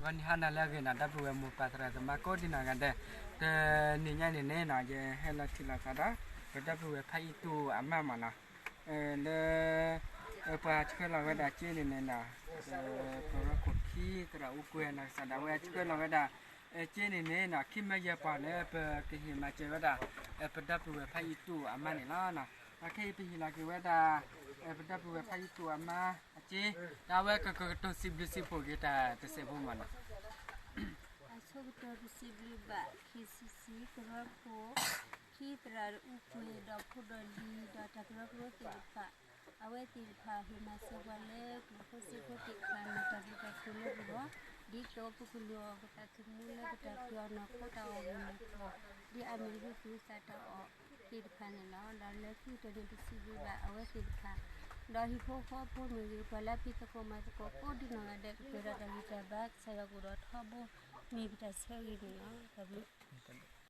နံၤဟါနၤလၢအဂ့ၤနီၤ ဒီပုၢ်ဝဲၢ်မိၢ်ပၢ်သရၣ်သမါကိးဒံနီၢ်ဂၤဒဲး, တနံၤညါအံၤန့ၣ်န့ၣ်နီၤ ယဟဲလီၤထံၣ်လိာ်သးဒီး ပဒီပုၢ်ဝဲၢ်ဖးယံာ်တူၢ်အမါမးနီၤ, လၢ ပှၤဆှၢလီၤဝဲဒၣ်စ့န့ၣ်န့ၣ်နီၤ, ကရၢခိၣ်ခံ သရၣ်အူကွဲၤနီၤ ကစၢ်ဒၣ်ဝဲဆှၢလီၤဝဲဒၣ် စ့န့ၣ်န့ၣ်နီၤ ခံမၢယဲၢ်ပီၢ်လၢ ပကဟ့ၣ်မၤစၢၤဝဲဒၣ် ပဒီပုၢ်ဝဲၢ်ဖးယံာ်တူၢ်အမါန့ၣ်လီၤ. ခဲအံၤပဟ့ၣ်လီၤက့ၤဝဲဒၣ် ပဒီပုၢ်ဝဲၢ်ဖးယံာ်တူၢ်အမါအစ့, ဒီးအဝဲကကတိၤစံးဘျုးစံးဖှိၣ်က့ၤတၢ်တစဲးဖိမးနီၤ. အဆိကတၢၢ်ပစံးဘျုးဘၣ် ခ့ၣ်စံၣ်စံၣ် ကရၢခိၣ် ခံသရၣ်အူကွဲၤ ဒီးဖိဒီးလံၤ ဒီးတၢ်ကရၢကရိသ့ၣ်တဖၣ်, အဝဲသ့ၣ်တဖၣ်ဟ့ၣ်မၤစၢၤပှၤလၢကျိၣ်ဖိစ့ဖိသ့ၣ်တဖၣ်န့ၣ် တၢ်ဘျုးတၢ်ဖှိၣ်လၢပဂီၢ်, ဒ်သိးပကလုၢ်အီၣ်ပသးသမူလၢပတၢ်ဖံးအီၣ်နီၢ်ခိတၢ်အီၣ်မုၢ်နံၤခီ, ဒ်အမ့ၢ်ပသူၣ်စၢ်တၢ်အီၣ်သ့ၣ်တဖၣ်န့ၣ်လီၤ. ဒီးလၢခံကတၢၢ်န့ၣ် ပစံးဘျုးဘၣ်အဝဲသ့ၣ်တဖၣ်, ဒီးဟံၣ်ဖိဃီဖိမ့ၢ်ဂ့ၤ ပှၤလၢအဖံးသကိးမၤသကိးကိးဒံနီၢ်ဂၤဒဲး ကပှဲၤဒီးတၢ်ဂံၢ်တၢ်ဘါ ကစၢ်ယွၤကအိၣ်ဒီးထီဘိ မ့ၢ်ပတၢ်ဆၢဂ့ၤန့ၣ်လီၤ. တၢ်ဘျုး